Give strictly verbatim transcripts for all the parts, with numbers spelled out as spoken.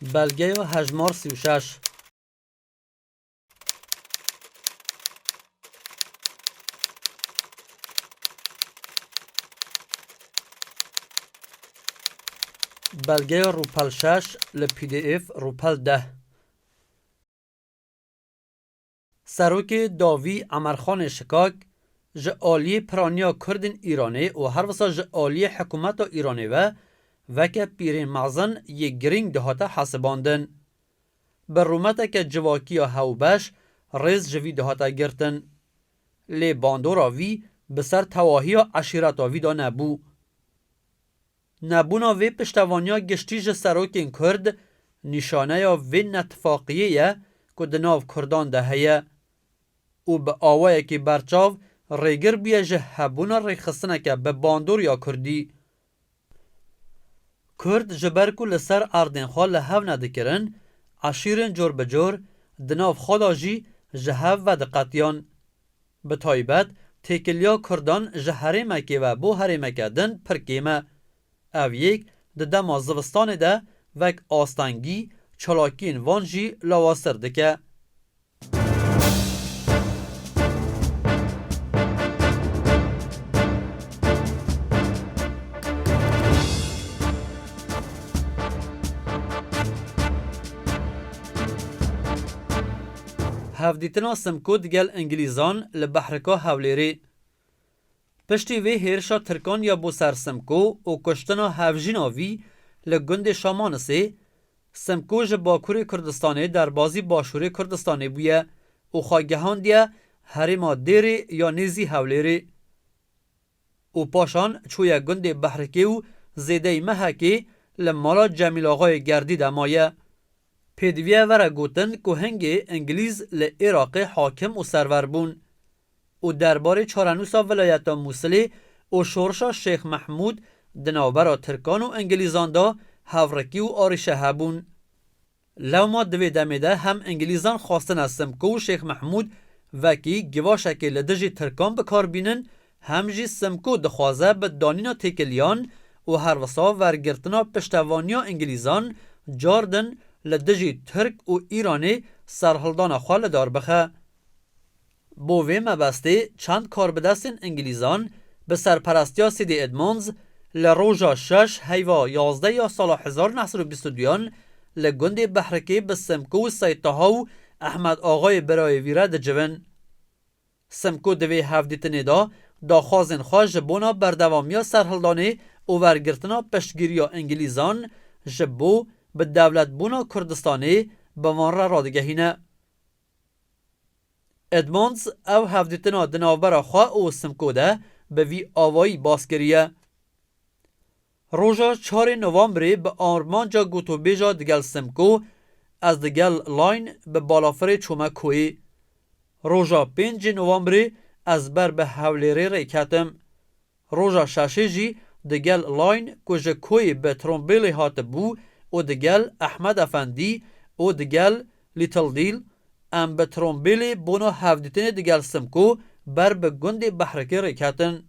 Belgeya hejmar sî û şeş. Belgeya rûpel şeş li P D F rûpel deh. Serokê dawî Emerxanê Şikak ji aliyê piraniya Kurdên Îranê û herwisa ji aliyê hikûmeta Îranê ve weke pîrên mezin yê girîng dihate hesibandin. Bi rûmeteke civakî ya hewbeş rêz ji vî dihate girtin. Lê bandora vî bi ser tewahiya eşîreta vî de nebû. Nebûna vê piştevaniya giştî ji serokên Kurd nîşaneya vê netifaqiyê ye ku di nav Kurdan de heye û bi awayekî berçav rêgir bûye ji hebûna rêxistineke bi bandor ya Kurdî. Kurd ji ber ku li ser erdên xwe li hev nedikirin, eşîrên cor bi cor di nav xwe de jî ji hev vediqetiyan. Bi taybet têkiliya Kurdan ji herêmekê ve bo herêmeke din pir kêm e. Ev yek di dema zivistanê de wek astengî çalakiyên van jî lawaztir dike. Hevdîtina Simko digel Îngilîzan li behrika Hewlêrê. Piştî vê hêrişa Tirkan ya bo ser Simko û kuştina hevjîna vî li gundê Şamanisê, Simko ji Bakurê Kurdistanê derbazî Başûrê Kurdistanê bûye û xwe gihandiye herêma Dêrê ya nêzî Hewlêrê. Û paşan çûye gundê Behrikê û zêdeyî mehekê li mala Cemîl Axayê Gerdî de maye. Pêdiviye were gotin ku hingê Îngilîz li Iraqê hakim û serwer bûn û derbarê çarenûsa vilayeta Mûsilê û şorişa Şêx Mehmûd di navbera Tirkan û Îngilîzan de hevrikî û arîşe hebûn. Lewma di vê demê de hem Îngilîzan xwestine Simko û Şêx Mehmûd wekî givaşekê li dijî Tirkan bi kar bînin, hem jî Simko dixwaze bi danîna têkiliyan û herwisa wergirtina piştevaniya Îngilîzan cardin li dijî Tirk û Îranê serhildana xwe li dar bixe. Bo vê mebestê çend karbidestên Îngilîzan bi serperestiya Sîdî Edmonds li roja şeş heyva yazdeh ya sala hezar neh sed û bîst û duyan li gundê Behrikê bi Simko û Seyd Taha û Ehmed Axayê birayê vî re dicivin. Simko di vê hevdîtinê de daxwazên xwe ji bona berdewamiya serhildanê û wergirtina piştgiriya Îngilîzan ji bo bi dewletbûna Kurdistanê bi van re radigehîne. Edmonds ev hevdîtina di navbera xwe û Simko de bi vî awayî bas kiriye. Roja çarê Novembrê bi armanca gotûbêja digel Simko, ez digel Line bi balafirê çûme koyê. Roja pêncê Novembrê ez ber bi Hewlêrê rêketim. Roja şeşê jî digel Line ku ji koyê bi trombêlê hatibû û digel Ehmed Efendî û digel Little Deal, em bi trombêlê bona hevdîtinê digel Simko ber bi gundê Behrikê rêketin.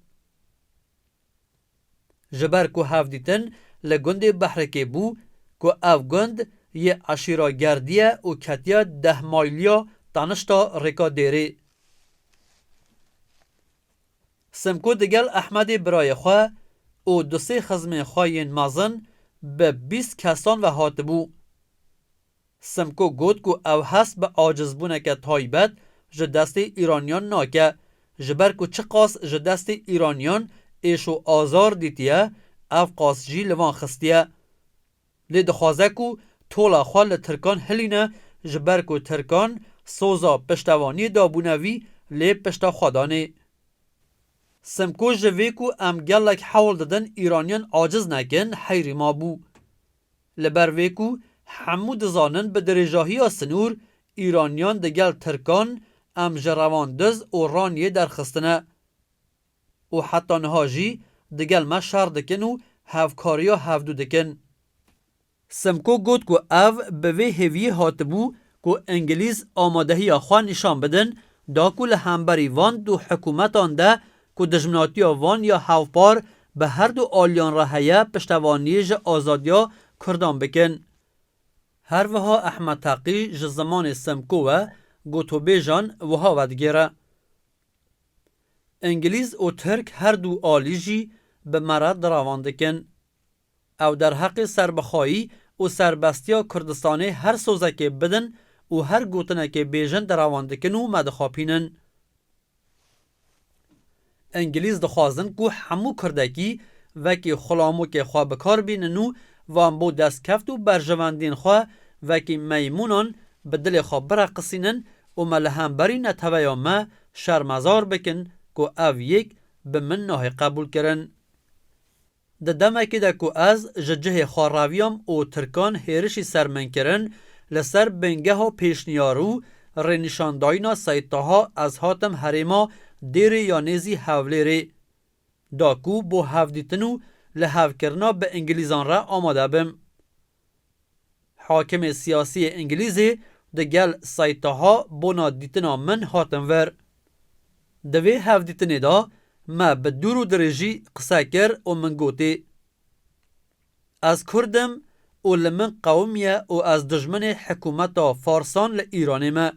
Ji ber ku hevdîtin li gundê Behrikê bû ku ev gund yê eşîra Gerdî ye û ketiye deh mayliya tanişta rêka Dêrê. Simko digel Ehmedê birayê xwe û du sê xizmên xwe yên mezin bi bîst kesan ve hatibû. Simko got ku ew hest bi acizbûneke taybet ji destê Îraniyan nake, ji ber ku çiqas ji destê Îraniyan êş û azar dîtiye, ev qas jî li van xistiye. Lê dixwaze ku tola xwe li Tirkan hilîne, ji ber ku Tirkan soza piştevaniyê dabûne vî, lê pişta xwe danê. Simko ji vê ku em gelek hewl didin Îraniyan aciz nekin, heyrî mabû. Li ber vê ku hemû dizanin bi dirêjahiya sinûr Îraniyan digel Tirkan em ji rewandiz û raniyê derxistine û heta niha jî digel me şer dikin û hevkariya hevdû dikin. Simko got ku ev bi vê hêviyê hatibû ku Îngilîz amadehiya xwe nîşan bidin, da ku li hemberî van du hikûmetan de ku dijminatiya van ya hevpar bi her du aliyan re heye, piştevaniyê ji azadiya Kurdan bikin. Her wiha Ehmed Teqî ji zimanê Simko ve gotobêjan wiha vedigêre: Îngilîz û Tirk her du alî jî bi me re di rawan dikin. Ew derheqê serbixwayî û serbestiya Kurdistanê her sozekê bidin û her gotinekê bêjin di rawan dikin û me dixapînin. Îngilîz dixwazin ku hemû Kurdekî wekî xulamokê xwe bi kar bînin û van bo destkeft û berjewendiyên xwe wekî meymûnan bi dilê xwe bireqisînin û me li hemberî neteweya me şermezar bikin ku ev yek bi min nahê qebûlkirin. Di demekê de ku ez ji cihê xwe reviyam û Tirkan hêrişî ser min kirin, li ser bingeha pêşniyar û rênîşandayîna Seyîd Taha ez hatim herêma Dêrê ya nêzî Hewlêrê, da ku bo hevdîtin û lihevkirina bi Îngilîzan re amade bim. Hakimê siyasî yê Îngilîzê digel Seyîd Taha bona dîtina min hatin vir. Di vê hevdîtinê de me bi dûr û dirêjî qise kir û min gotê: Ez Kurd im û li min qewimiye û ez dijminê hikûmeta Farsan li Îranê me.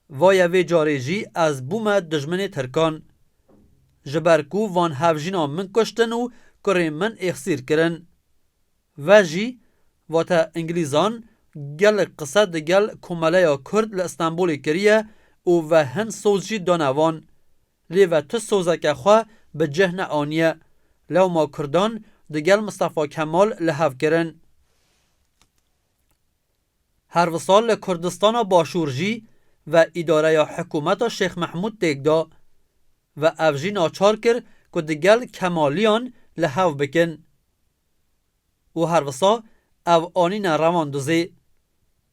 Vaye vê carê jî ez bûme dijminê Tirkan. Ji ber ku van hevjîna min kuştin û kurê min êxsîr kirin. Ve jî, vate Îngilîzan, gelek qise digel komeleya Kurd li Stenbolê kiriye û ve hin soz jî dane van. Lê ve tu sozeke xwe bi cih neaniye. Lewma Kurdan digel Mistefa Kemal li hev kirin. Her wisa li Kurdistana Başûr jî ve îdareya hikûmeta Şêx Mehmûd têk da. Ve ev jî naçar kir ku digel Kemaliyan li hev bikin. Û her wisa ew anîne rewandizê.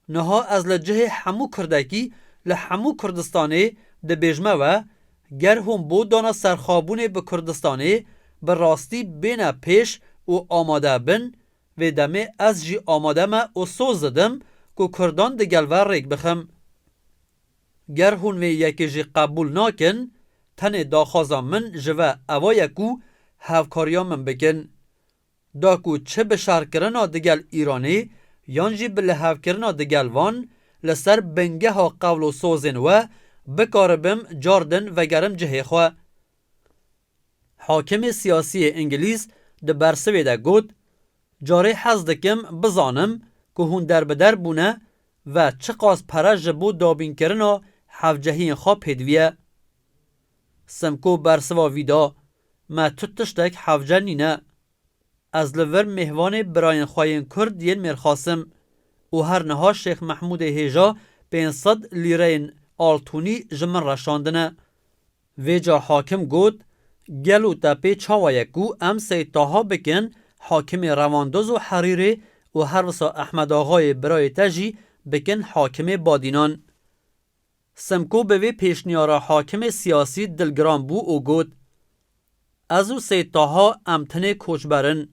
Niha ez li cihê hemû Kurdekî li hemû Kurdistanê dibêjme we, ger hûn bo dana serxwebûnê bi Kurdistanê bi rastî bêne pêş û amade bin, vê demê ez jî amade me û soz didim ku Kurdan digel ve rêk bixim. Ger hûn vê yekê jî qebûl nakin, tenê daxwaza min ji ve eva ye ku hevkariya min bikin. Da ku çi bi şerkirina digel Îranê yan jî bi lihevkirina digel van li ser bingeha qewl û sozên we bikaribim car din vegerim cihê xwe. Hakimê siyasî yê Îngilîz di bersivê de got: Carê hez dikim bizanim ku hûn derbider bûne ve çiqas pere ji bo dabînkirina hevcehiyên xwe pêdiviye. Simko bersiva vî da: Me tu tiştek hevce nîne. Ez li vir mêhvanê birayên xwe yên Kurd yên mêrxas im û her niha Şêx Mehmûdê hêja pênc sed lîreyên altûnî ji min re şandine. Vêca hakim got: Gelo te pê çawa ye ku em Seyîd Taha bikin hakimê Rewandiz û Herîrê û her wisa Ehmed Axayê birayê te jî bikin hakimê Badînan? Simko bi vê pêşniyara hakimê siyasî dilgiran bû û got: Ez û Seyîd Taha em tenê koçber in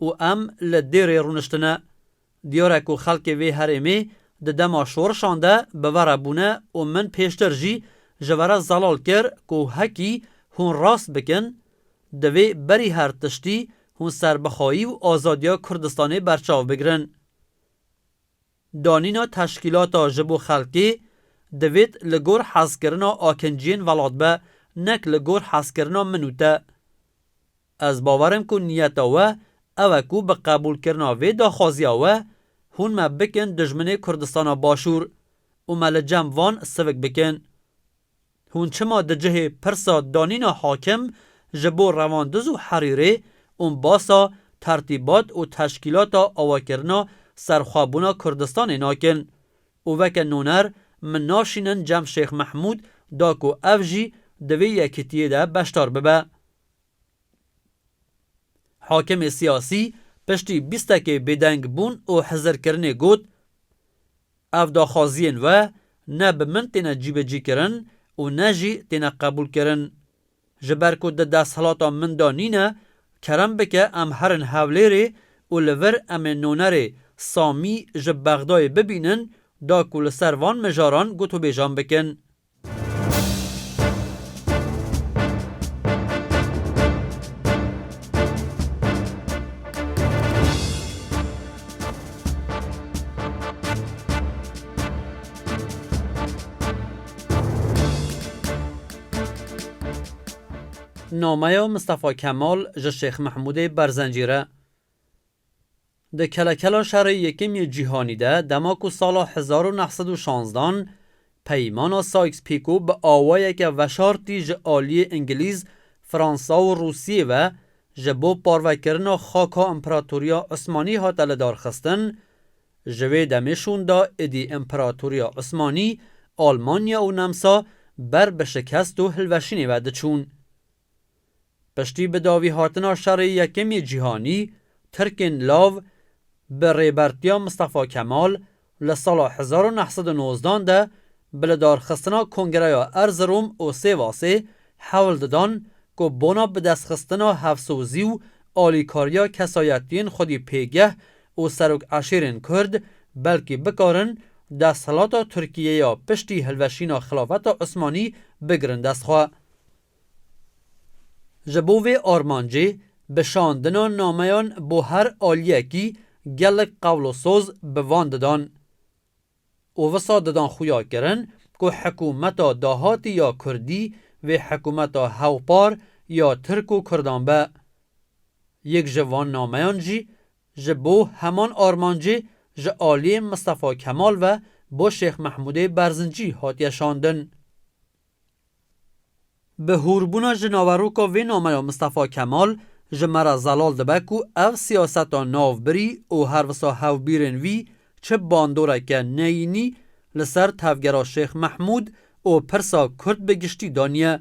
û em li Dêrê rûniştine. Diyar e ku xelkê vê herêmê di dema şorişan de bi ve re bûne û min pêştir jî ji ve re zelal kir ku hekî hûn rast bikin, divê berî her tiştî hûn serbixwayî û azadiya Kurdistanê berçav bigirin. Danîna teşkîlata ji bo xelkê divêt li gor hezkirina akinciyên welat be, nek li gor hezkirina min û te. Ez bawer im ku niyeta we ew e ku bi qebûlkirina vê daxwaziya we hûn me bikin dijminê Kurdistana Başûr û me li cem van sivik bikin. Hûn çima di cihê pirsa danîna hakim ji bo Rewandiz û Herîrê û basa tertîbat û teşkîlata awakirina serxwebûna Kurdistanê nakin û weke noner min naşînin cem Şêx Mehmûd da ku ev jî di vê yekîtiyê de beşdar bibe? Hakimê siyasî piştî bîstekê bêdengbûn û hizirkirinê got: Ev daxwaziyên we ne bi min têne cîbicîkirin û ne jî têne qebûlkirin. Ji ber ku di desthilata min de nîne, kerem bike em herin Hewlêrê û li vir em ê nonerê Samî ji Bexdayê bibînin da ku li ser van mijaran gotûbêjan bikin. Nameya Mistefa Kemal ji Şêx Mehmûdê Berzencî re. Di kelekela Şerê Yekem yê Cîhanî de, dema ku sala hezar û neh sed û şanzdan Peymana Sykes-Picot bi awayeke veşartî ji aliyê Îngilîz, Fransa û Rûsiyê ve ji bo parvekirina xaka Împeratoriya Osmanî hate lidarxistin, ji vê demê şûnda êdî Împeratoriya Osmanî, Almanya û Nemsa ber bi şikest û hilweşînê ve diçûn. Piştî bi dawî hatina Şerê Yekem yê Cîhanî, Tirkên lav bi rêbertiya Mistefa Kemal li sala hezar û neh sed û nozdan de bi lidarxistina Kongreya Erzirom û Sêvasê hewl didan ku bona bidestxistina hevsozî û alîkariya kesayetiyên xwedî pêgeh û serok eşîrên Kurd belkî bikarin desthilata Tirkiyê ya piştî hilweşîna Xilafeta Osmanî bigirin dest xwe. Ji bo vê armancê bi şandina nameyan bo her aliyekî gelek qewl û soz bi van didan û wisa didan xuya kirin ku hikûmeta dahatî ya Kurdî vê hikûmeta hevpar ya Tirk û Kurdan be. Yek ji van nameyan jî ji bo heman armancê ji aliyê Mistefa Kemal ve bo Şêx Mehmûdê Berzincî hatiye şandin. Bi hûrbûna ji naveroka vê nameya Mistefa Kemal ji me re zelal dibe ku ev siyaseta navbirî û her wisa hevbîrên wî çi bandoreke neyînî li ser tevgera Şêx Mehmûd û pirsa Kurd bi giştî daniye.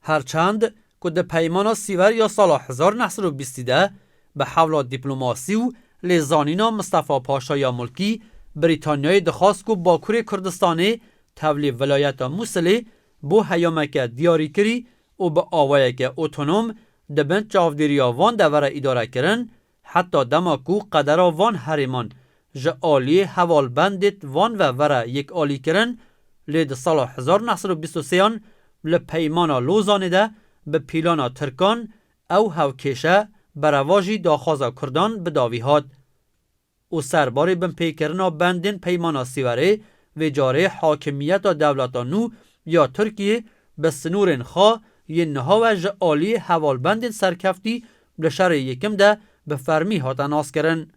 Her çend ku di Peymana Sîver ya sala hezar neh sed û bîstî de bi hewla dîplomasî û lêzanîna Mistefa Paşa ya Mulkî, Brîtanyayê dixwast ku Bakurê Kurdistanê tevlî vilayeta Mûsilê bo heyameke diyarîkirî û bi awayeke otonom di bin çavdêriya van de were îdarekirin, heta dema ku qedera van herêman ji aliyê hevalbendêt van ve were yekalîkirin, lê di sala hezar neh sed û bîst û sêyan li Peymana Lozanê de bi pîlana Tirkan ew hevkêşe, berevajî daxwaza Kurdan bi dawî hat. Û serbarê binpêkirina bendên Peymana Sîverê, vê carê hakimiyeta dewleta nû ya Tirkiyê bi sinûrên xwe yên niha ve ji aliyê hevalbendên serkeftî li Şerê Yekim de bi fermî hate naskirin.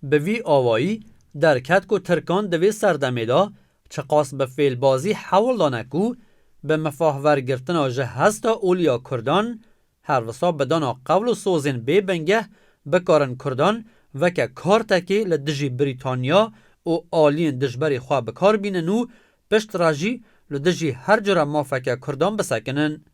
Bi vî awayî derket ku Tirkan di vê serdemê de çiqas bi fêlbazî hewl dane ku bi mifah wergirtina ji hesta olî ya Kurdan, her wisa bi dana qewl û sozên bê bingeh bikarin Kurdan weke kartekê li dijî Brîtanya û aliyên dijberî xwe bi kar bînin û piştre jî li dijî her cure mafeke Kurdan bisekinin.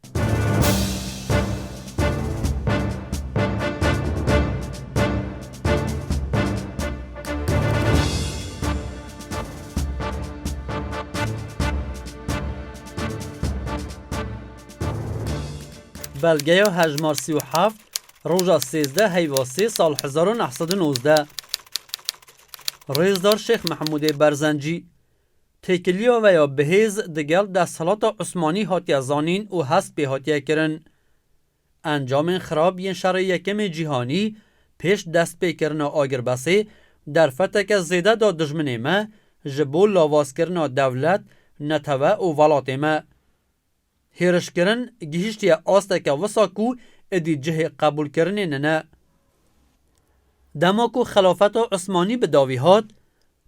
Belgeya hejmar sî û heft, roja sêzdeh heyva sê sal hezar û neh sed û nozdeh. Rêzdar Şêx Mehmûdê Berzencî. Têkiliya we ya bihêz digel desthilata Osmanî hatiye zanîn û hest pê hatiye kirin. Encamên xirab yên Şerê Yekemê Cîhanî pêş destpêkirina agirbestê derfeteke zêde da dijminê me ji bo lawazkirina dewlet, netewe û welatê me. Hêrişkirin gihîştiye asteke wisa ku êdî cihê qebûlkirinê nine. Dema ku Xilafeta Osmanî bi dawî hat,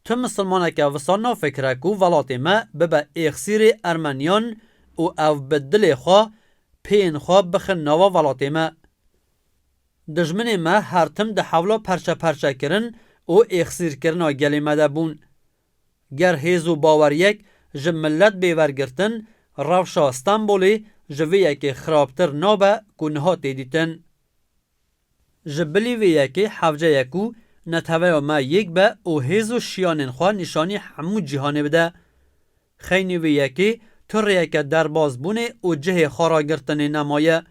tu misilmaneke wisa nafikire ku welatê me bibe êxsîrê Ermeniyan û ev bi dilê xwe, pêyên xwe bixin nava welatê me. Dijminê me her tim di hewla perçeperçekirin û êxsîrkirina gelê me de bûn. Ger hêz û baweriyek ji milet bê wergirtin, rewşa Stenbolê ji vê yekê xirabtir nabe ku niha tê dîtin. Ji bilî vê yekê hewce ye ku neteweya me yek be û hêz û şiyanên xwe nîşanî hemû cîhanê bide. Xeynî vê yekê tu rêyeke derbazbûnê û cihê xwe ragirtinê nemaye.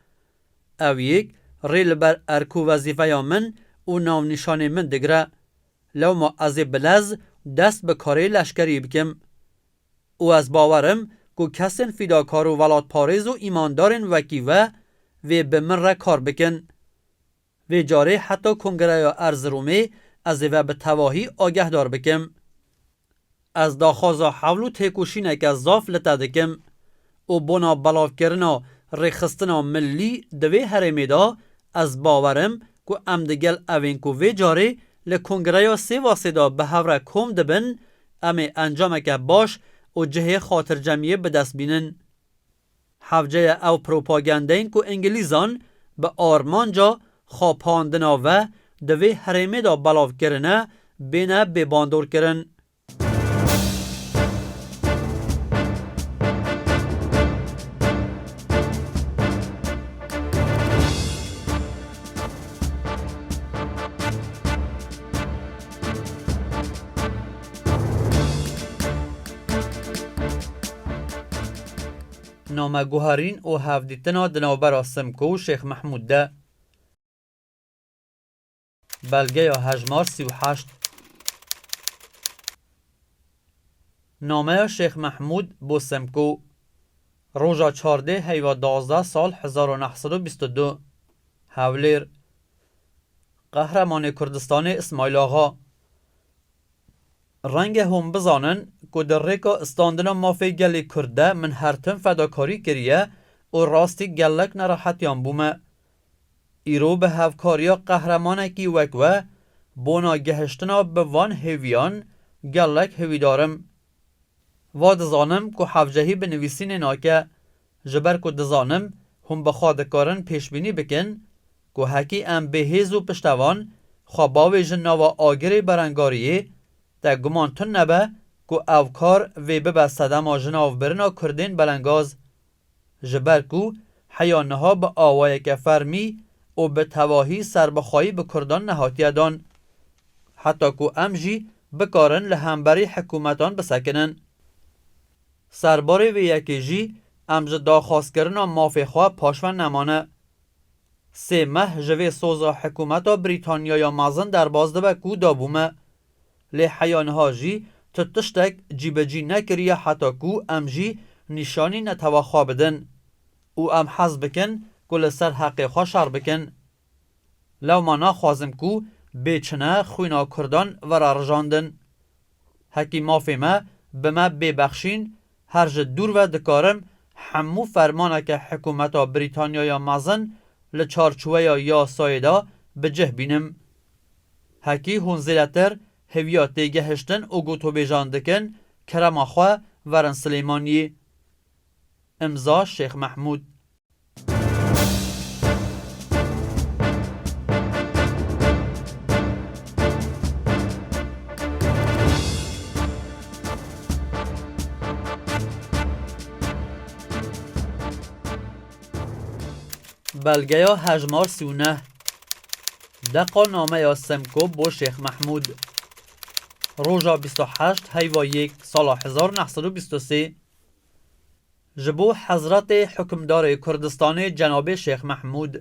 Ev yek rê li ber erk û wezîfeya min û navnîşanê min digire. Lewma ez ê bi lez dest bi karê leşkerî bikim. Û ez bawer im ku kesên fîdakar û welatparêz û îmandarên wekî we vê bi min re kar bikin. Vê carê heta Kongreya Erziromê ez ê ve bi tevahî agehdar bikim. Ez daxwaza hewl û têkoşîneke zaf li te dikim û bona belavkirina Rêxistina milî di vê herêmê de, ez bawer im ku em digel evên ku vê carê li Kongreya Sêvasê de bi hev re kom dibin, em ê encameke baş û cihê xatircemiyê bi dest bînin. Hevce ye ew propagandeyên ku Îngilîzan bi armanca xapandina ve di vê herêmê de belav kirine, bêne bêbandorkirin. Nameguherîn û hevdîtina di navbera Simko û Şêx Mehmûd de. Belgeya hejmar sî û heşt. Nameya Şêx Mehmûd bo Simko. Roja çardê heyva duwazdeh sal hezar û neh sed û bîst û du. Hewlêr. Qehremanê Kurdistanê Îsmaîl Axa. Renge hûn bizanin ku di rêka istandina mafê gelê Kurd de min her tim fedakarî kiriye û rastî gelek nerehetiyan bûme. Îro bi hevkariya qehremanekî wek we bona gehiştina bi van hêviyan gelek hêvîdar im. Va dizanim ku hevcehî bi nivîsînê nake, ji ber ku dizanim hûn bi xwe dikarin pêşbînî bikin ku hekî em bêhêz û piştevan xwe bavêjin nava agirê berengariyê, te guman tune nebe ku ev kar vê bibe sedema jinavbirina Kurdên belengaz. Ji ber ku heya niha bi awayeke fermî û bi tevahî serbixwayî bi Kurdan nehatiye dan. Heta ku em jî bikarin li hemberî hikûmetan bisekinin. Serbarê vê yekê jî em ji daxwazkirina mafê xwe paşve nemane. Sê meh ji vê soza hikûmeta Brîtanyaya mezin derbas dibe ku dabûme. Lê heya niha jî tu tiştek cîbicî nekiriye heta ku em jî nîşanî netewa xwe bidin û em hez bikin ku li ser heqê xwe şer bikin. Lewma naxwazim ku bê çine xwîna Kurdan were rijandin. Hekî mafê me bi me bê bexşîn, her ji dûr ve dikarim hemû fermaneke hikûmeta Brîtanyaya mezin li çarçoveya yasayê de bi cih bînim. Hekî hûn zêdetir hêviya têgehiştin û gotûbêjan dikin, kerema xwe werin Silêmaniyê. Îmza Şêx Mehmûd. Belgeya hejmar sî û neh. Deqa nameya Simko bo Şêx Mehmûd. Roja bîst û heşt heyva yek sala hezar neh sed û bîst û sê. Ji bo Hezretê Hukimdarê Kurdistanê Cenabê Şêx Mehmûd.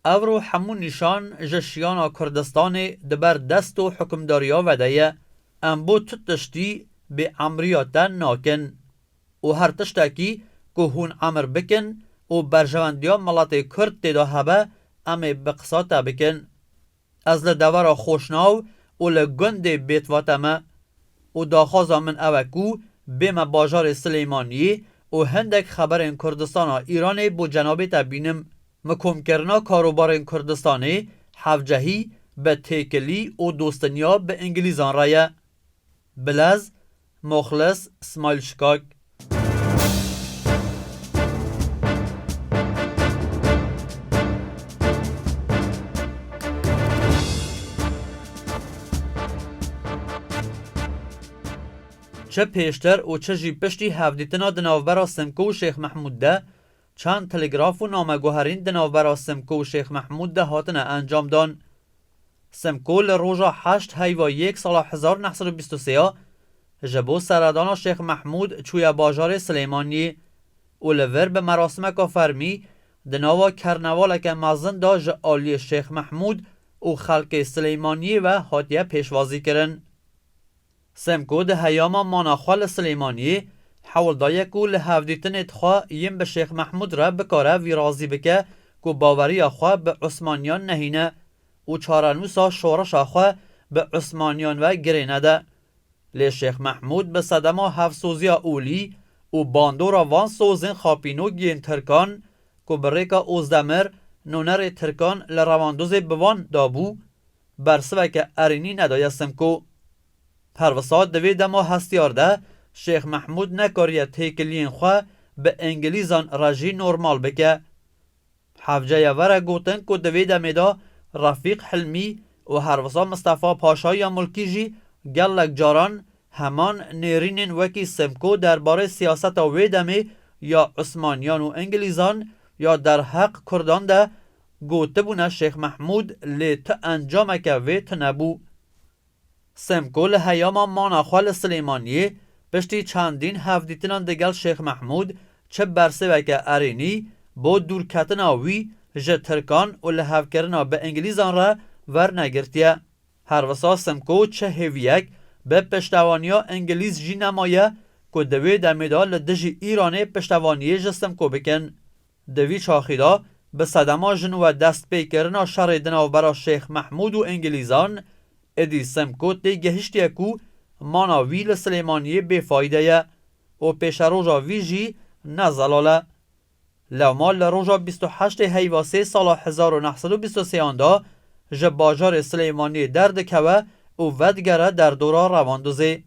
Ewro hemû nîşan ji şiyana Kurdistanê di ber dest û hukimdariya ve de ye. Em bo tu tiştî bêemriya te nakin. Û her tiştekî ku hûn emir bikin û berjewendiya miletê Kurd tê de hebe, em ê bi qisa te bikin. Ez li devera Xoşnaw û li gundê Bêtvate me û daxwaza min ew e ku bême bajarê Silêmaniyê û hindek xeberên Kurdistana Îranê bo cenabê te bînim. Min komkirina karobarên Kurdistanê hevcehî bi têkilî û dostiniya bi Îngilîzan re ye. Bilez, Moxlis, Smail Şikak. Çi pêştir û çi jî piştî hevdîtina di navbera Simko û Şêx Mehmûd de, çend telegraf û nameguherîn di navbera Simko û Şêx Mehmûd de hatine encamdan. Simko li roja heşt heyva yek sala hezar neh sed û bîst û sê ya ji bo seredana Şêx Mehmûd çûye bajarê Silêmaniyê û li vir bi merasimeka fermî di nava kernevaleke mezin de ji aliyê Şêx Mehmûd û xelkê Silêmaniyê ve hatiye pêşwazîkirin. Semko di heyama mana xwe li Silêmaniyê hewl daye ku li hevdîtinê xwe yên bi Şêx Mehmûd re bikare vî razî bike ku baweriya xwe bi Osmaniyan nehîne û çarenûsa şoreşa xwe bi Osmaniyan ve girê nede. Lê Şêx Mehmûd bi sedema hevsoziya olî û bandora van sozên xapînok yên Tirkan ku bi rêka Ozdemir nûnerê Tirkan li Rewandûzê bi van dabû, bersiveke erênî nedaye Simko. Herwisa di vê dema hestiyar de Şêx Mehmûd nekariye têkiliyên xwe bi Îngilîzan re jî normal bike. Hevce ye were gotin ku di vê demê de Refîq Hilmî û herwisa Mistefa Paşa ya Mulkî jî gelek caran heman nêrînên wekî Simko derbarê siyaseta wê demê ya Usmaniyan û Îngilîzan ya derheq Kurdan de gotibûne Şêx Mehmûd, lê ti encameke vê tune bû. Simko li heyama mana xwe li Silêmaniyê piştî çendîn hevdîtinan digel Şêx Mehmûd çi bersiveke erênî bo dûrketina wî ji Tirkan û lihevkirina bi Îngilîzan re wernegirtiye. Herwisa Simko çi hêviyek bi piştevaniya Îngilîz jî nemaye ku di wê demê de li dijî Îranê piştevaniyê ji Simko bikin. Di vî çaxî de bi sedema ji nû ve destpêkirina şerê di navbera Şêx Mehmûd û Îngilîzan, êdî Simko têgihiştiye ku mana wî li Silêmaniyê bêfayde ye û pêşeroja vî jî ne zelal e. Lewma li roja bîst û heştê Heyvasê sala hezar û neh sed û bîst û sêyan de ji bajarê Silêmaniyê derdikeve û vedigere derdora Rewandûzê.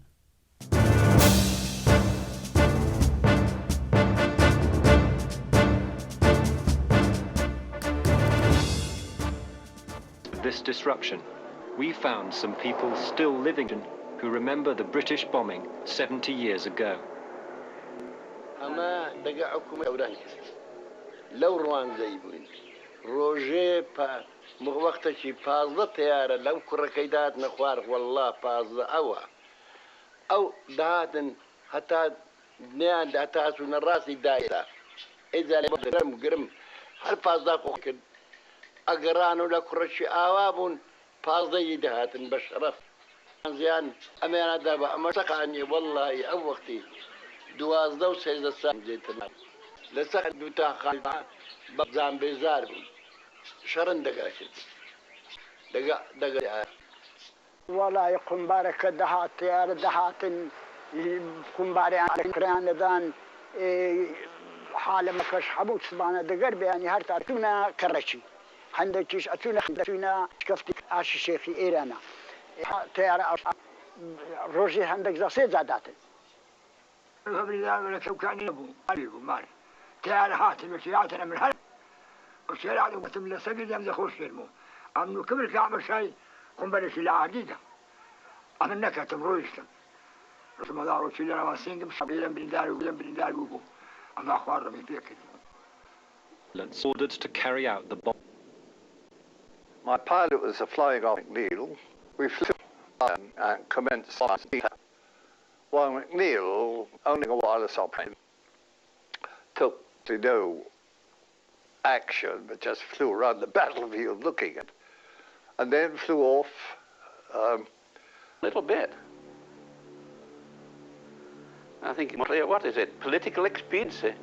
This disruption, we found some people still living who remember the British bombing seventy years ago. ئەمە دەگە حکوومەت ئەوران کرد. لەو ڕوانگەی بووین. ڕۆژێ پا-، وەختەکی پازدە تەیارە لەو کوڕەکەی داتنە خوار، وەڵڵا پازدە ئەوە. ئەو دەهاتن هەتا نیان هەتا هاتوونە ڕاستی دایرە. ئێجا لە گرم، گرم هەر پازدە خۆ کرد. ئەگەڕان و لە کوڕەکی ئاوا بوون، پازدەیی دەهاتن بە شەڕەف. زیان ئەمەیانە دا بە ئەمە سەقانیە، وەڵڵاهی ئەو وەختی دوازدە و سێزدە سال زێتر نابوو. لە سەق دوو تا خان بە زان بێزار بوون. شەڕن دەگا کرد. دەگا، دەگا. وەڵای قومبارەکە دەهات، تەیارە دەهاتن، قومباریان کریان دەدان، ئێ، حالەمەکەش هەموو سبانە دەگەر بەیانی هەر تا چوونە کەڕەکی. هەندێکیش ئەچوونە، ئەچوونە شکەفتی ئاشی شێخی ئێرانە. تەیارە ئاش-، ڕۆژی هەندێک زەسێ جاداتن. هەبری داوێ لە کەوکانی نەبوو، مالی بوو، مال. تیار هاتن، وتی هاتنە من هەر. و شێران وتم لە سەگی دەم دەخۆش کرد بوو. ئەم نوو کبر کە ئەمە شای قنبلەشی لە ئاردیدا. ئەمە نەکەتم، ڕۆیشتم. ڕۆژمەدا ڕۆچی لە ڕەواسینگم، شەبیرم بریندار و گلم بریندار بوو بوو. ئەمە خوار ڕەمی پێ کرد بوو. Ordered to carry out the bomb. My pilot was a flying off McNeil. We flew and commenced flying. While McNeil, only a wireless operator, took to no action, but just flew around the battlefield looking at, and then flew off, um, little bit. I think it's clear, what is it? Political expediency.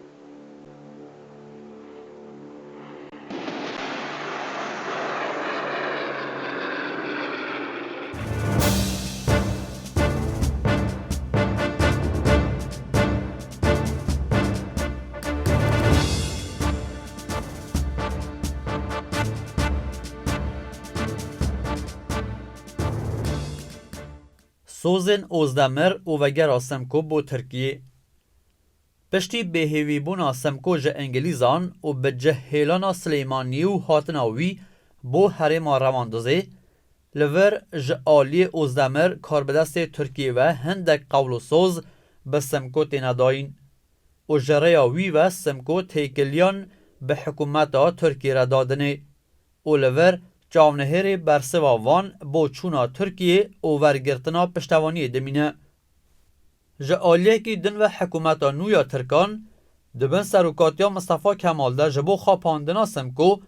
Sozên Ozdemir û vegera Semko bo Tirkiyê. Piştî bêhêvîbûna Semko ji Îngilîzan û bi cih hêlana Silêmaniyê û hatina wî bo herêma Rewandizê, li vir ji aliyê Ozdemir karbidestê Tirkiyê ve hindek qewl û soz bi Semko têne dayîn û ji rêya wî ve Simko têkiliyan bi hikûmeta Tirkiyê re dadinê û li vir çavnihêrê bersiva van bo çûna Tirkiyê û wergirtina piştevaniyê dimîne. Ji aliyekî din ve hikûmeta nû ya Tirkan di bin serokatiya Mistefa Kemal de ji bo xapandina Simko,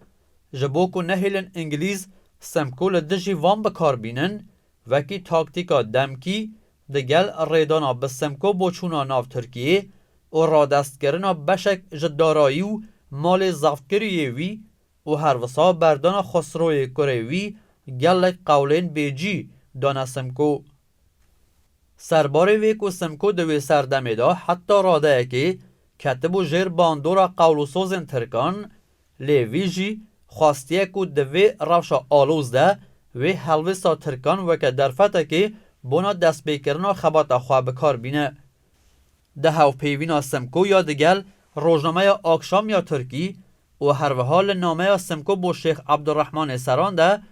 ji bo ku nehêlin Îngilîz Simko li dijî van bi kar bînin, wekî taktîka demkî digel rêdana bi Simko bo çûna nav Tirkiyê û radestkirina beşek ji darayî û malê zeftkirî yê wî û herwisa berdana Xusroyê kurê wî gelek qewlên bêcî dane Simko. Serbarê vê ku Simko di wê serdemê de heta radeyekê ketibû jêr bandora qewlûsozên Tirkan, lê vî jî xwestiye ku di vê rewşa aloz de wê helwêsta Tirkan weke derfetekê bona destpêkirina xebata xwe bi kar bîne. Di hevpeyvîna Simko ya digel rojnameya Akşam ya Tirkî û herwiha li nameya Simko bo Şêx Ebdurrehmanê Seran de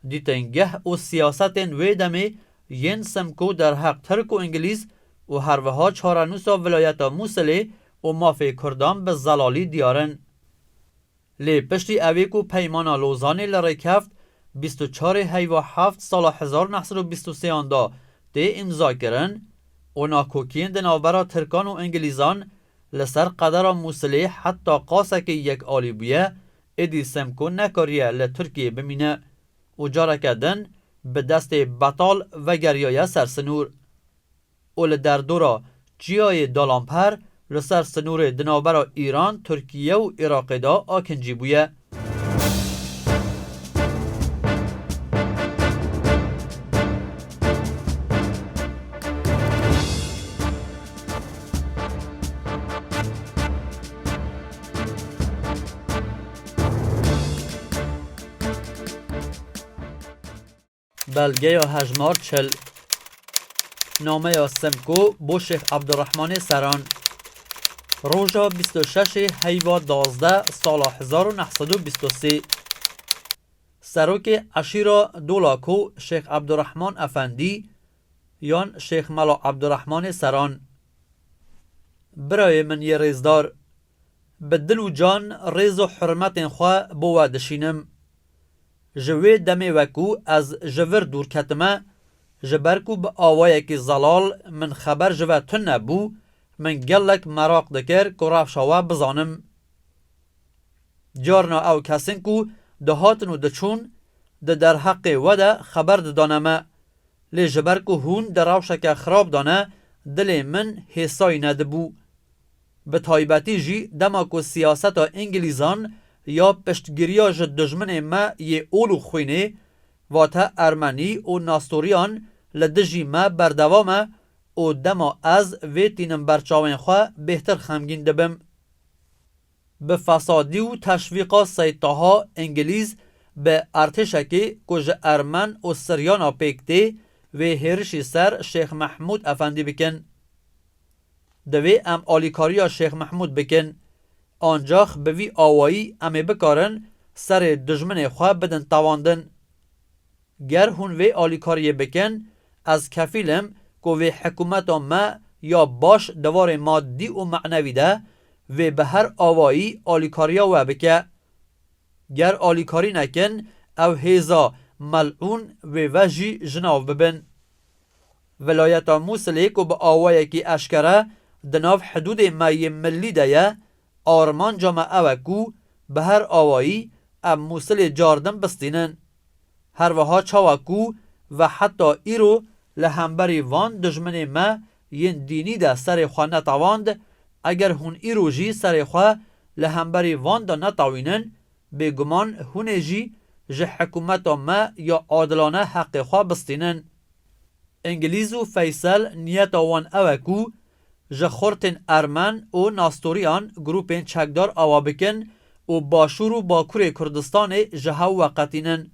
dîtengeh û siyasetên wê demê yên Simko derheq Tirk û Îngilîz û herwiha çarenûsa vilayeta Mûsilê û mafê Kurdan bi zelalî diyar in. Lê piştî ewê ku Peymana Lozanê li rêkeft bîst û çarê heyva heft sala hezar neh sed û bîst û sêyan de tê îmzakirin û nakokiyên di navbera Tirkan û Îngilîzan li ser qedera Mûsilê heta qasekê yekalî bûye, êdî Simko nekariye li Tirkiyê bimîne û careke din bi destê betal vegeriyaye ser sinûr. û li derdora Çiyayê Dalamper li ser sinûrê di navbera Îran, Tirkiye û Iraqê de akincî bûye. Belgeya hejmar çil. Nameya Simko bo Şêx Ebdurrehmanê Seran. Roja bîst û şeşê heyva duwazdeh sala hezar û neh sed û bîst û sê. Serokê eşîra Dolako Şêx Ebdurrehman Efendî yan Şêx Mela Ebdurrehmanê Seran. Birayê min yê rêzdar, bi dil û can rêz û hurmetên xwe bo we dişînim. Ji wê demê we ku ez ji vir dûr ketime, ji ber ku bi awayekî zelal min xeber ji we tune bû, min gelek meraq dikir ku rewşa we bizanim. Carna ew kesên ku dihatin û diçûn, di derheqê we de xeber didane me. Lê ji ber ku hûn di rewşeke xirab de ne, dilê min hêsayî nedibû. Bi taybetî jî dema ku siyaseta Îngilîzan ya piştgiriya ji dijminê me yê ol û xwînê, vate Ermenî û Nastoriyan li dijî me berdewam e û dema ez vê tînim ber çavên xwe bêhtir xemgîn dibim. Bi fesadî û teşvîqa Seyd Taha Îngilîz bi artêşekê ku ji Ermen û Siryana pêk tê, vê hêrişî ser Şêx Mehmûd Efendî bikin. Divê em alîkariya Şêx Mehmûd bikin. Ancax bi vî awayî em ê bikarin serê dijminê xwe bidin tewandin. Ger hûn vê alîkariyê bikin, ez kefîl im ku vê hikûmeta me ya baş di warê madî û manevî de vê bi her awayî alîkariya we bike. Ger alîkarî nekin, ew hêza melûn wê ve jî ji nav bibin. Vilayeta Mûsilê ku bi awayekî eşkere di nav hidûdê me yê milî de ye, armanca me ew e ku bi her awayî em Mûsilê cardin bistînin. Her wiha çawa ku ve heta îro li hemberî van dijminê me yên dînî de serê xwe netewand, eger hûn îro jî serê xwe li hemberî van de netewînin, bêguman hûn ê jî ji hikûmeta me ya adilane heqê xwe bistînin. Îngilîz û Feysel niyeta wan ew e ku ji xortên Ermen û Nastoriyan grûpên çekdar awa bikin û Başûr û Bakurê Kurdistanê ji hev veqetînin.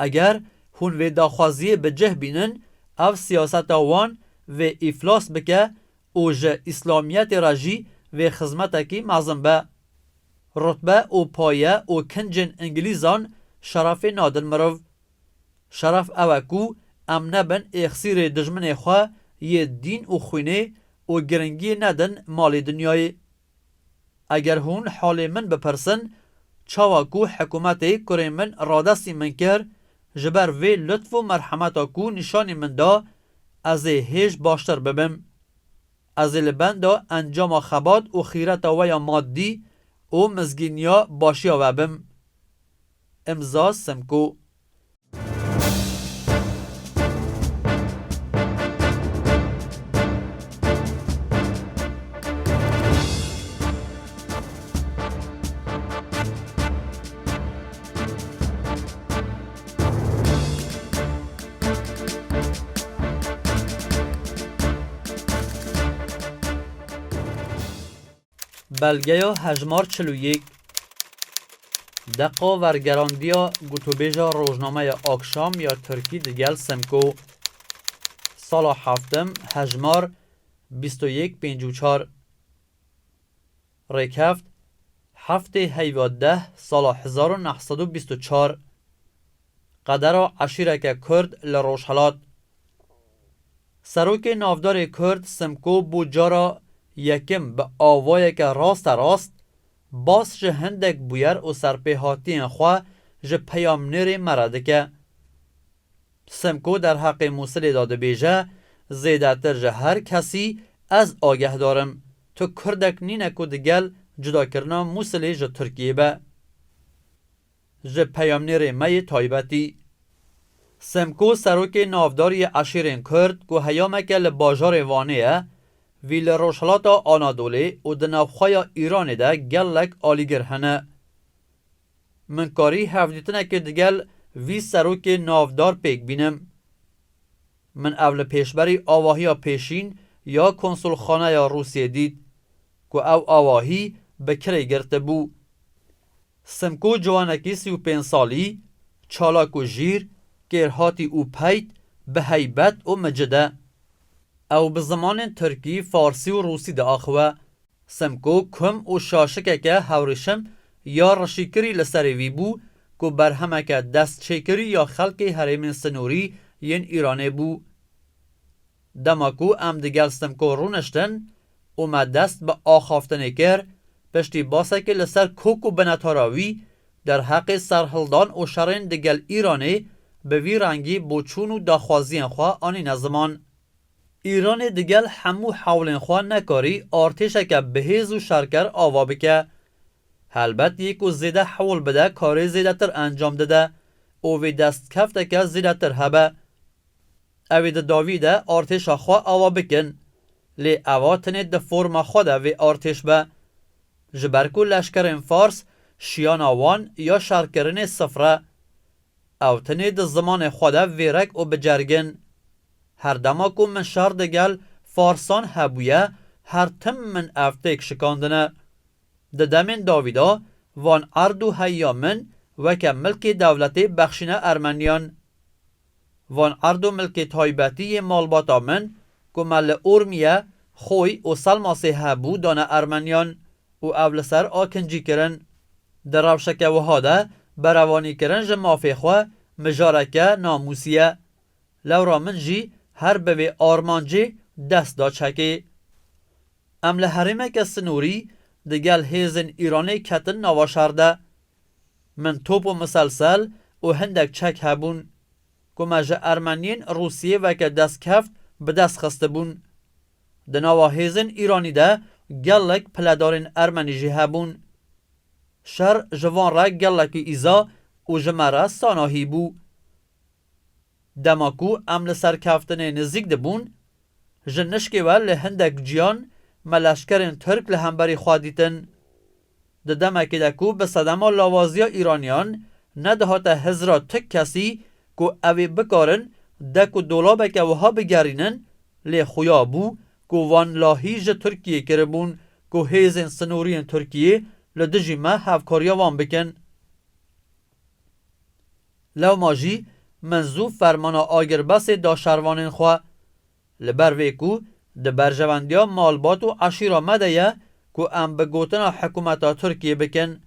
Eger hûn vê daxwaziyê bi cih bînin, ev siyaseta wan vê îflas bike û ji Îslamiyetê re jî vê xizmetekî mezin be. Rutbe û paye û kincên Îngilîzan şerefê nadin mirov. Şeref ew e ku em nebin êxsîrê dijminê xwe yê dîn û xwînê û giringiyê nedin malê dinyayê. Eger hûn halê min bipirsin, çawa ku hikûmetê kurê min radestî min kir, ji ber vê lutf û merhemeta ku nîşanî min da, ez ê hêj baştir bibim. Ez ê li benda encama xebat û xîreta we ya madî û mizgîniya başiya we bim. Imza Simko. Belgeya hejmar çil û yek. Deqa wergerandiya gotûbêja rojnameya Akşam ya Tirkî digel Simko. Sala heftim, hejmar bîst û yek pêncî û çar. Rêkeft, heftê heyva deh sala hezar û neh sed û bîst û çar. Qedera eşîreke Kurd li Rojhelat. Serokê navdarê Kurd Simko bû cara yekim bi awayeke rasterast bas ji hindek bûyer û serpêhatiyên xwe ji peyamnêrê me re dike. Simko derheqê Mûsilê de dibêje, zêdetir ji her kesî ez agehdar im. Tu Kurdek nîne ku digel cudakirina Mûsilê ji Tirkiyê be. Ji peyamnêrê me yê taybetî. Simko serokê navdar yê eşîrên Kurd ku heyameke li bajarê Wanê ye, vî li rojhilata Anadolê û di navxweya Îranê de gelek alîgir hene. Min karî hevdîtinekê digel vî serokê navdar pêk bînim. Min ev li pêşberî avahiya pêşîn ya konsulxaneya Rûsiyê dît, ku ew avahî bi kirê girtibû. Simko ciwanekî sî û pênc salî, çalak û jîr, kêrhatî û peyt, bi heybet û micid e. Ew bi zimanên tirkî, farsî û rûsî diaxive. Simko kum û şaşikeke hewrîşim ya rişîkirî li serê vî bû ku berhemeke destçêkirî ya xelkê herêmên sinorî yên Îranê bû. Dema ku em digel Simko rûniştin û me dest bi axaftinê kir, piştî basekê li ser kok û binetara wî derheqê serhildan û şerên digel Îranê bi vî rengî boçûn û daxwaziyên xwe anîne ziman. Îranê digel hemû hewlên xwe nekarî artêşeke bihêz û şerker ava bike. Helbet yê ku zêde hewl bide karê zêdetir encam dide û vê destkefteke zêdetir hebe. Ew ê di dawî de artêşa xwe ava bikin. Lê eva tenê di forma xwe de vê artêş be. Ji ber ku leşkerên Fars şiyana wan ya şerkirinê sifir e. Ew tenê di zimanê xwe de vêrek û bicergin. Her dema ku min şer digel Farsan hebûye, her tim min ev têk şikandine. Di demên dawî de van erd û heya min weke milkê dewletê bexşîne Ermeniyan. Van erd û milkê taybetî yê malbata min ku me li Urmiye, Xoy û Selmasê hebû dane Ermeniyan û ev li ser akincî kirin. Di rewşeke wiha de berevanîkirin ji mafê xwe mijareke namûsî ye. Lewra min jî her bi vê armancê dest da çekê. Em li herêmeke sinorî digel hêzên Îranê ketin nava şer de. Min top û miselsel û hindek çek hebûn ku me ji Ermeniyên Rûsiyê weke destkeft bi dest xistibûn. Di nava hêzên Îranî de gelek piledarên Ermenî jî hebûn. Şer ji van re gelekî îza û ji me re sanahî bû. Dema ku em li serkeftinê nizîk dibûn, ji nişkê we li hindek ciyan me leşkerên Tirk li hemberî xwe dîtin. Di demekê de ku bi sedema lawaziya Îraniyan nedihate hizra tik kesî ku ew ê bikarin dek û dolabeke wiha bigerînin, lê xuya bû ku van lahî ji Tirkiyê kiribûn ku hêzên sinoriyên Tirkiyê li dijî me hevkariya wan bikin. Lewma jî min zû fermana agirbestê da şervanên xwe. Li ber vê ku di berjewendiya malbat û eşîra me de ye ku em bi gotina hikûmeta Tirkiyê bikin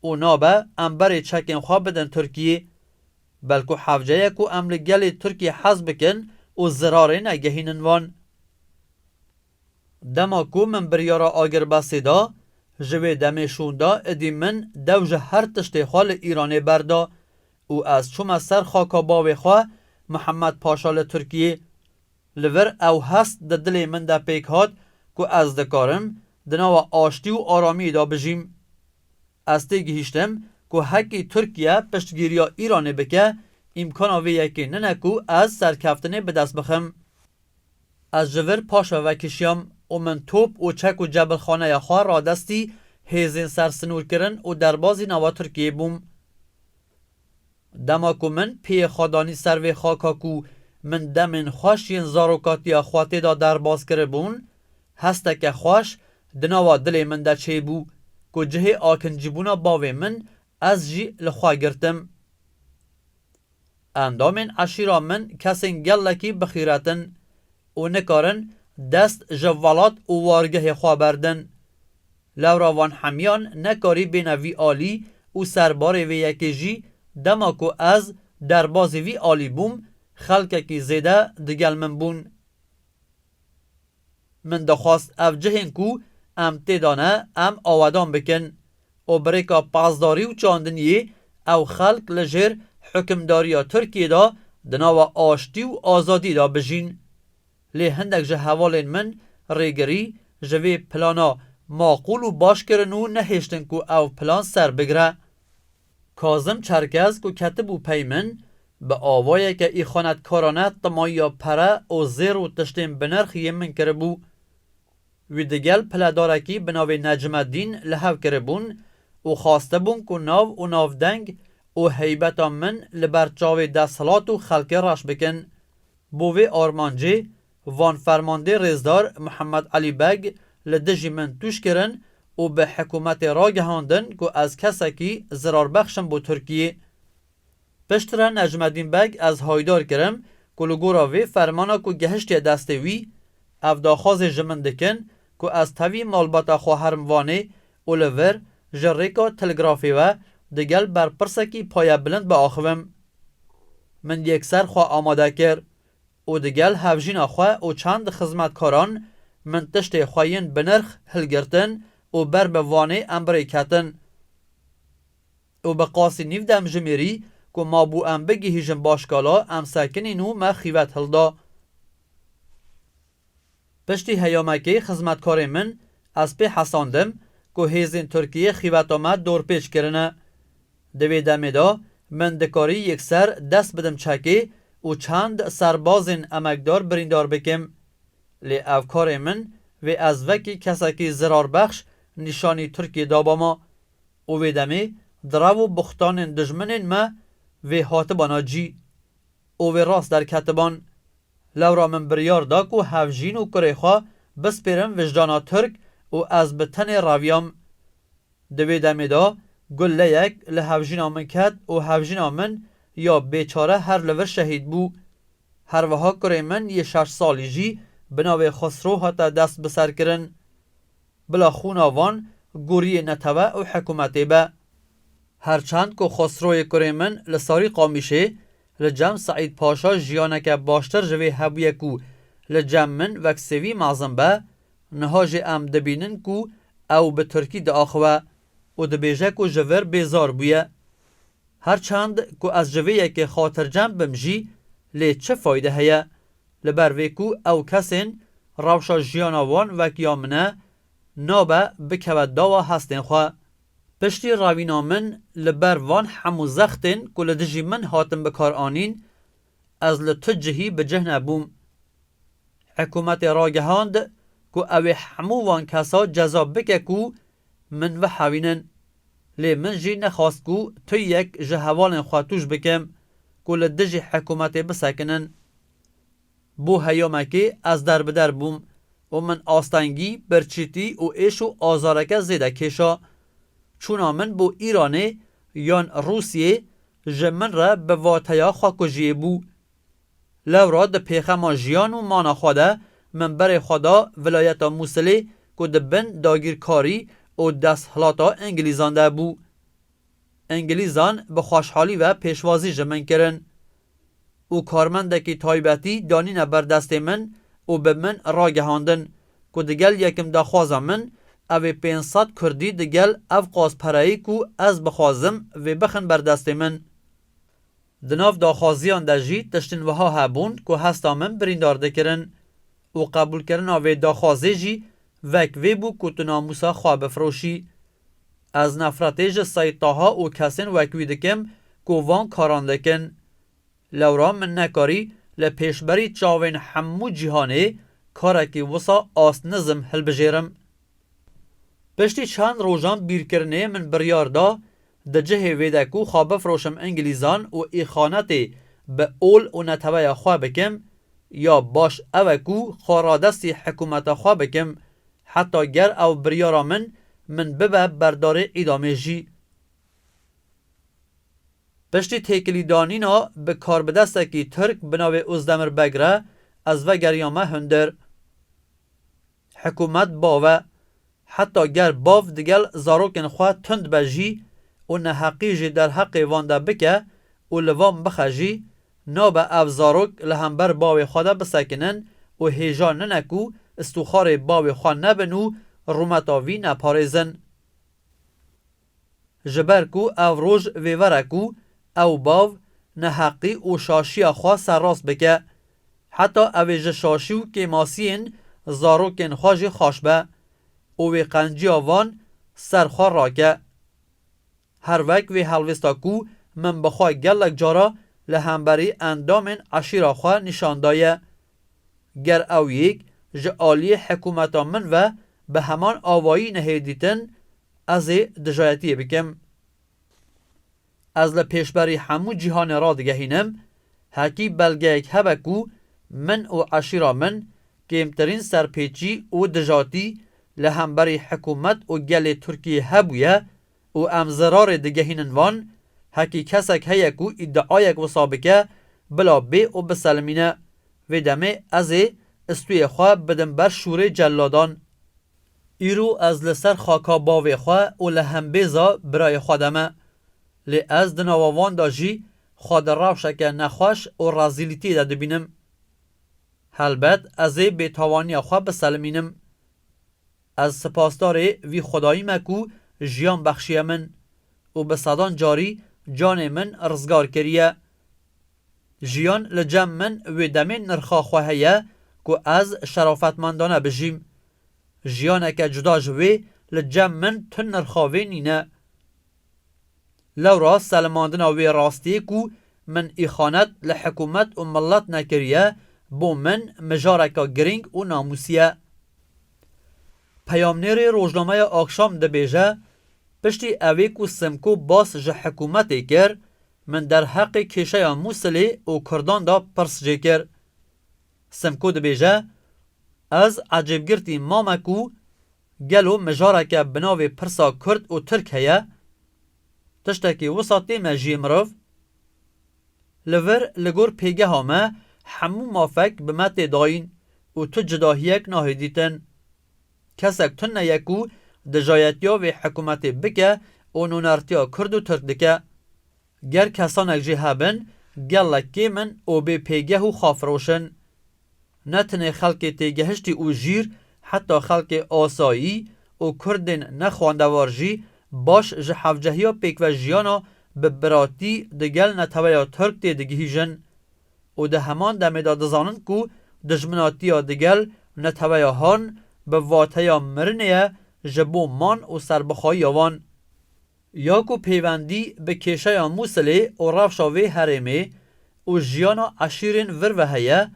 û nabe em berê çekên xwe bidin Tirkiyê. Belku hewce ye ku em li gelê Tirkiyê hez bikin û zirarê negehînin wan. Dema ku min biryara agirbestê da, ji wê demê şûnda idî min dew ji her tiştê xwe li Îranê berda û ez çûme ser xaka bavê xwe Mihemed Paşa li Tirkiyê. Li vir ew hest di dilê min de pêk hat ku ez dikarim di nava aştî û aramiyê de bijîm. Ez têgihîştim ku hekî Tirkiye piştgiriya Îranê bike, îmkana vê yekê nine ku ez serkeftinê bi dest bixim. Ez ji vir Paşa vekişiyam û min top û çek û cebilxaneya xwe radestî hêzên sersinûrkirin û derbazî nava Tirkiyê bûm. Dema ku min piyê xwe danî ser vê xaka ku min demên xweş yên zarokatiya xwe tê de derbaz kiribûn, hesteke xweş Di nava dilê min de çêbû ku cihê akincîbûna bavê min ez jî li xwe girtim. Endamên eşîra min kesên gelekî bixîret in û nikarin dest ji welat û wargehê xwe berdin. Lewra van hemiyan nekarî bêne vî alî û serbarê vê yekê jî dema ku ez derbazî vî alî bûm, xelkekî zêde digel min bûn. Min dixwest ev cihên ku em tê de ne, em awedan bikin û bi rêka pasdarî û çandiniyê ew xelk li jêr hukimdariya Tirkiyê de di nava aştî û azadî de bijîn. Lê hindek ji hevalên min rêgirî ji vê plana maqûl û baş kirin û nehêştin ku ew plan ser bigire. Kazim Çerkez ku ketibû pey min, bi awayeke îxanetkarane timayiya pere û zêr û tiştên binirx yê min kiribû. Wî digel piledarekî bi navê Necmedîn li hev kiribûn û xwestibûn ku nav û navdeng û heybeta min li ber çavê desthilat û xelkê reş bikin. Bo vê armancê van fermandê rêzdar Mihemed Elî Beg li dijî min tûj kirin û bi hikûmetê ragihandin ku ez kesekî zirarbexş im bo Tirkiyê. Piştre Necmedîn Beg ez haydar kirim ku li gora vê fermana ku gehiştiye destê wî, ev daxwazê ji min dikin ku ez tevî malbata xwe herim Wanê û li vir ji rêka telgrafê ve digel berpirsekî payebilind biaxivim. Min yekser xwe amade kir û digel hevjîna xwe û çend xizmetkaran min tiştê xwe yên binirx hilgirtin û ber bi Wanê em bi rê ketin û bi qasî nîv demjimêrî ku mabû em bigihîjin Başkala, em sekinîn û me xîvet hilda. Piştî heyamekê xizmetkarê min ez pê hesandim ku hêzên Tirkiyê xîveta me dorpêç kirine. Di vê demê de min dikarî yekser dest bidim çekê û çend serbazên emekdar birîndar bikim. Lê ev karê min vê ez wekî kesekî zirarbexş nîşanî Tirkiyê dabama û vê demê di rev û buxtanên dijminên me vê hatibana cî û vê rast derketiban. Lewra min biryar da ku hevjîn û kurê xwe bispêrim vijdana Tirk û ez bi tenê reviyam. Di vê demê de guleyek li hevjîna min ket û hevjîna min ya bêçare her li vir şehîd bû. Her wiha kurê min yê şeş salî jî bi navê Xusro hate destbiserkirin. Bila xûna van goriyê netewe û hikûmetê be. Her çend ku Xosroyê kurê min li Sarî Qamîşê li cem Seîd Paşa jiyaneke baştir ji vê hebûye ku li cem min wek sêvî mezin be, niha jî em dibînin ku ew bi tirkî diaxive û dibêje ku ji vir bêzar bûye. Her çend ku ez ji vê yekê xatircem bim jî, lê çi fayde heye? Li ber vê ku ew kesên rewşa jiyana wan wek ya min e, nabe bikeve dawa hestên xwe. Piştî revîna min li ber van hemû zextên ku li dijî min hatin bikaranîn, ez li tu cihî bi cih nebûm. Hikûmetê ragihand ku ew ê hemû wan kesa ceza bike ku min vehewînin. Lê min jî nexwast ku tu yek ji hevalên xwe tûj bikim ku li dijî hikûmetê bisekinin. Bo heyamekê ez derbider bûm û min astengî, birçîtî û êş û azareke zêde kêşa. Çûna min bo Îranê yan Rûsiyê ji min re bi vateya xwekujiyê bû. Lewra di pêxema jiyan û mana xwe de min berê xwe da vilayeta Mûsilê ku di bin dagîrkarî û desthilata Îngilîzan de bû. Îngilîzan bi xweşhalî ve pêşwazî ji min kirin û karmendekî taybetî danîne ber destê min û bi min ragihandin ku digel yekim daxwaza min, ev ê pênc sed kurdî digel ev qas pereyî ku ez bixwazim vê bixin ber destê min. Di nav daxwaziyan de jî tiştên wiha hebûn ku hesta min birîndar dikirin û qebûlkirina vê daxwazê jî wek vê bû ku tu namûsa xwe bifiroşî. Ez nefretê ji Seyîd Taha û kesên wek wî dikim ku van karan dikin. Lewra min nekarî li pêşberî çavên hemû cîhanê karekî wisa ast nizim hilbijêrim. Piştî çend rojan bîrkirinê min biryar da, di cihê vê de ku xwe bifroşim Îngilîzan û îxanetê bi ol û neteweya xwe bikim, ya baş ew e ku xwe radestî hikûmeta xwe bikim, Heta ger ew biryara min, min bibe berdarê îdamê jî. Piştî têkilîdanîna bi karbidestekî Tirk bi navê Ozdemir Beg re ez vegeriyame hundir. Hikûmet bav e. Heta ger bav digel zarokên xwe tund be jî û neheqî jî derheqê van de bike û li van bixe jî, nabe ev zarok li hember bavê xwe de bisekinin û hêja nine ku stûxarê bavê xwe nebin û rûmeta vî neparêzin. Ji ber ku ev roj vê ver e ku ew bav neheqî û şaşiya xwe serrast bike, heta ew ê ji şaşî û kêmasiyên zarokên xwe jî xweş be û wê qenciya van ser xwe rake. Her wek vê helwêsta ku min bi xwe gelek cara li hemberî endamên eşîra xwe nîşan daye. Ger ew yek ji aliyê hikûmeta min ve bi heman avayî nehê dîtin, ez ê dijayetiyê bikim. Ez li pêşberî hemû cîhanê radigehînim, hekî belgeyek hebe ku min û eşîra min kêmtirîn serpêçî û dijatî li hemberî hikûmet û gelê Tirkiyê hebûye û em zirarê digehînin van, hekî kesek heye ku îdiayek wisa bike, bila bê û biselimîne. Vê demê ez ê stûyê xwe bidim ber şûrê celladan. Îro ez li ser xaka bavê xwe û li hembêza birayê xwe de me. Lê ez di nava wan de jî xwe di rewşeke nexweş û rezîlîtiyê de dibînim. Helbet ez ê bêtawaniya xwe biselimînim. Ez spasdarê vî Xwedayî me ku jiyan bexşiye min û bi sedan carî canê min rizgar kiriye. Jiyan li cem min wê demê nirxa xwe heye ku ez şerafetmendane bijîm. Jiyaneke cuda ji wê li cem min tu nirxa wê nîne. Lewra selimandina wê rastiyê ku min îxanet li hikûmet û milet nekiriye, bo min mijareka girîng û namûsî ye. Peyamnêrê rojnameya Akşam dibêje, piştî ewê ku Simko bas ji hikûmetê kir, min derheqê kêşeya Mûsilê û Kurdan de pirs jê kir. Simko dibêje, ez ecêbgirtî mame ku gelo mijareke bi navê pirsa Kurd û Tirk heye? Tiştekî wisa tê mejiyê mirov? Li vir li gor pêgeha me hemû mafek bi me tê dayîn û tu cudahiyek nahê dîtin. Kesek tune ye ku dijayetiya vê hikûmetê bike û nûnertiya Kurd û Tirk dike. Ger kesanek jî hebin, gelek kêm in û bê pêgeh û xafiroş in. Ne tenê xelkê têgehiştî û jîr, heta xelkê asayî û Kurdên nexwendewar jî baş ji hevcehiya pêkvejiyana bi biratî digel neteweya Tirk têdigihîjin û di heman demê de dizanin ku dijminatiya digel neteweya Han bi vateya mirinê ye ji bo man û serbixweyiya wan. Ya ku pêwendî bi kêşeya Mûsilê û rewşa vê herêmê û jiyana eşîrên vir ve heye,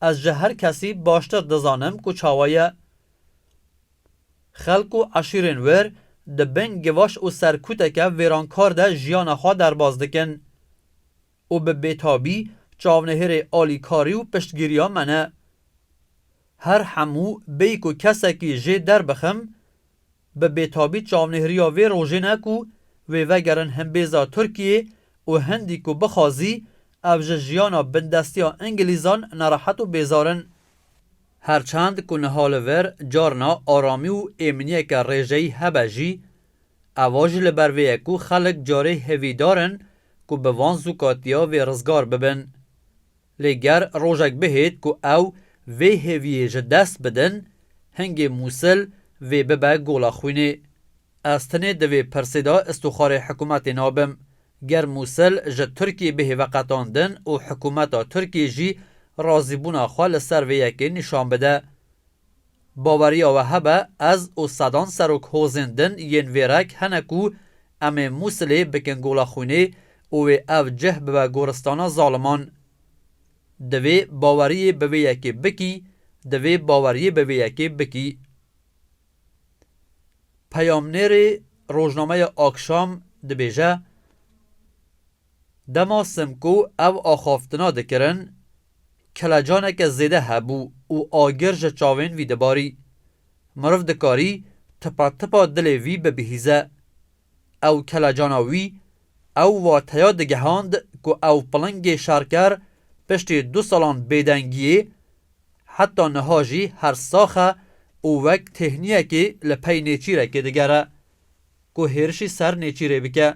ez ji her kesî baştir dizanim ku çawa ye. Xelk û eşîrên wir di bin givaş û serkûteke vêrankar de jiyana xwe derbas dikin û bi bêtabî çavnihêrê alîkarî û piştgiriya me ne. Her hemû bêyî ku kesekî jê derbixim, bi bêtabî çavnihêriya vê rojê ne ku wê vegerin himbêza Tirkiyê û hindî ku bixwazî ev ji jiyana bindestiya Îngilîzan nerehet û bêzar in. Her çend ku niha li vir carna aramî û êminiyeke rêjeyî hebe jî, eva jî li ber vê ye ku xelk carê hêvîdar in ku bi van zûkatiya vê rizgar bibin. Lê ger rojek bihêt ku ew vê hêviyê ji dest bidin, hingê Mûsil vê bibe gola xwînê. Ez tenê di vê pirsê de istixwarê hikûmetê nabim. Ger Mûsil ji Tirkiyê bihê veqetandin û hikûmeta Tirkiyê jî razîbûna xwe li ser vê yekê nîşan bide. Baweriya we hebe, ez û sedan serok hozên din yên vê rek hene ku em ê Mûsilê bikin gola xwînê û wê ev cih bibe goristana zaliman. Divê baweriyê bi vê yekê bikî, divê baweriyê bi vê yekê bikî. Peyamnêrê rojnameya Akşam dibêje, dema Simko ev axaftina dikirin, kelecaneke zêde hebû û agir ji çavên vî dibarî. Meriv dikarî tipa tipa dilê vî bibihîze. Ew kelecana wî, ew wateya digihand ku ew pilingê şerker piştî du salan bêdengiyê, heta niha jî her sax e û wek têhniyekê li pey nêçîrekê digere, ku hêrişî ser nêçîrê bike.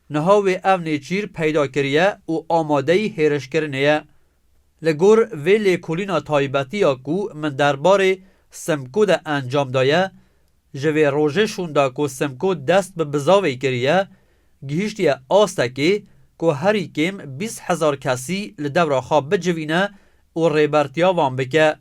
Niha wê ev nêçîr peyda kiriye û amadeyî hêrişkirinê ye. Li gor vê lêkolîna taybetî ya ku min derbarê Simko de encam daye, ji vê rojê şûnda ku Simko dest bi bizavê kiriye, gihîştiye astekê ku herî kêm bîst hezar kesî li dewra xwe bicivîne û rêbertiya wan bike.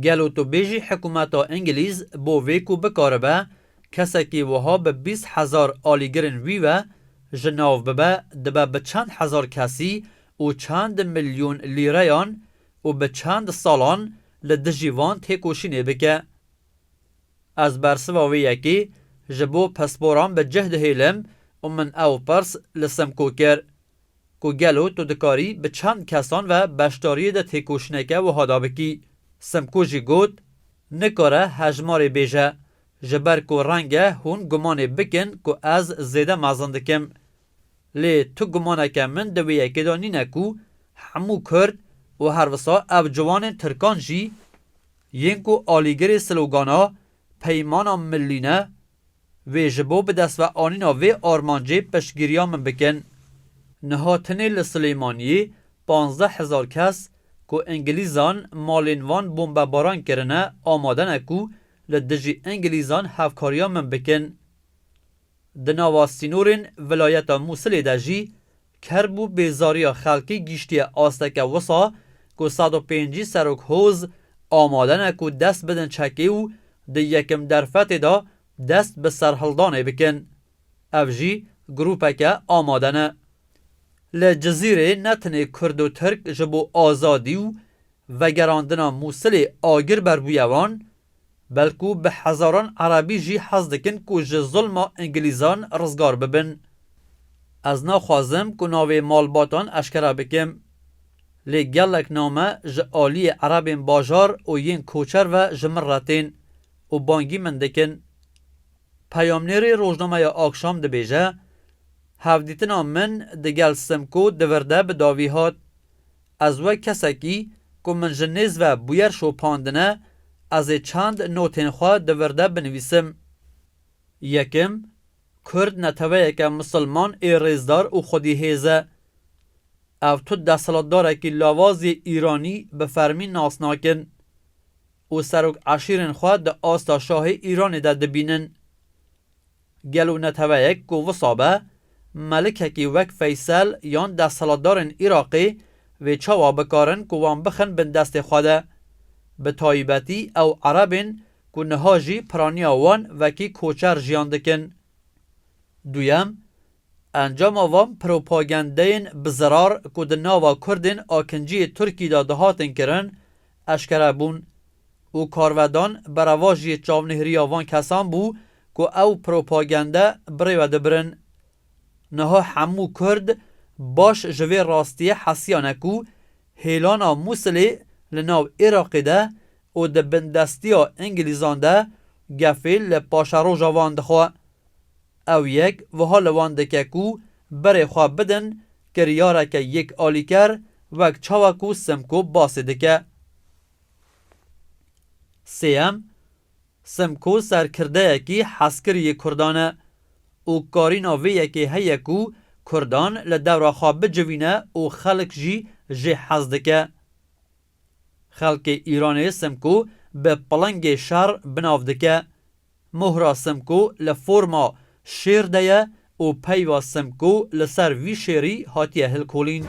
Gelo tu bêjî hikûmeta Îngilîz bo vê ku bikaribe kesekî wiha bi bîst hezar alîgirên wî ve ji nav bibe, dibe bi çend hezar kesî û çend milyon lîreyan û bi çend salan li dijî van têkoşînê bike? Ez bersiva wê yekê ji bo pisporan bi cih dihêlim û min ew pirs li Simko kir, ku gelo tu dikarî bi çend kesan ve beşdariyê de têkoşîneke wiha da bikî? Simko jî got, nikare hejmarê bêje, ji ber ku reng e hûn gumanê bikin ku ez zêde mezin dikim. Lê tu gumaneke min di wê yekê de nîne ku hemû Kurd û herwisa ev ciwanên Tirkan jî yên ku alîgirê slogana Peymana Millî ne, wê ji bo bi dest ve anîna vê armancê piştgiriya min bikin. Niha tenê li Silêmaniyê panzdeh hezar kes ku Îngilîzan malên wan bombebaran kirine, amade ne ku li dijî Îngilîzan hevkariya min bikin. Di nava sînorên vilayeta Mûsilê de jî kerb û bêzariya xelkê gihîştiye asteke wisa ku sed û pêncî serok hoz amade ne ku dest bidin çekê û di yekim derfetê de dest bi serhildanê bikin. Ev jî grûpeke amade ne. Li Cizîrê ne tenê Kurd û Tirk ji bo azadî û vegerandina Mûsilê agir berbûye wan, belkû bi hezaran Erebî jî hez dikin ku ji zulma Îngilîzan rizgar bibin. Ez naxwazim ku navê malbatan eşkere bikim, lê gelek name ji aliyê Erebên bajar û yên koçer ve ji min re tên û bangî min dikin. Peyamnêrê rojnameya Akşam dibêje, hevdîtina min digel Simko di vir de bi dawî hat. Ez wek kesekî ku min ji nêz ve bûyer şopandine, ez ê çend notên xwe di vir de binivîsim. Yekim, Kurd neteweyeke misilman ê rêzdar û xwedîhêz e. Ev tu desthilatdarekî lawaz yê Îranî bi fermî nas nakin û serok eşîrên xwe di asta şahê Îranê de dibînin. Gelo neteweyek ku wisa be, melikekî wek Feysel yan desthilatdarên Iraqê vê çawa bikarin ku wan bixin bin destê xwe de? Bi taybetî ew Erebên ku niha jî piraniya wan wekî koçer jiyan dikin. Duyem, encama van propagandeyên bi zirar ku di nava Kurdên akinciyê Tirkî de dihatin kirin, eşkere bûn û karvedan bi revajiyê çavnihriya van kesan bû ku ew propagande bi rê ve dibirin. Niha hemû Kurd baş ji vê rastiyê hesiyane ku hêlana Mûsilê li nav Iraqê de û di bindestiya Îngilîzan de gefê li paşeroja wan dixwe. Ew yek wiha li wan dike ku berê xwe bidin kiryareke yek alîker, wek çawa ku Simko basê dike. Sêyem, Simko serkirdeyekî hezkirî yê Kurdan e û karîna vê yekê heye ku Kurdan li dewra xwe bicivîne û xelk jî jê hez dike. Xelkê Îranê Simko bi pilingê şer bi nav dike. Mohra Simko li forma şêr de ye û peyva Simko li ser vî şêrî hatiye hilkolîn.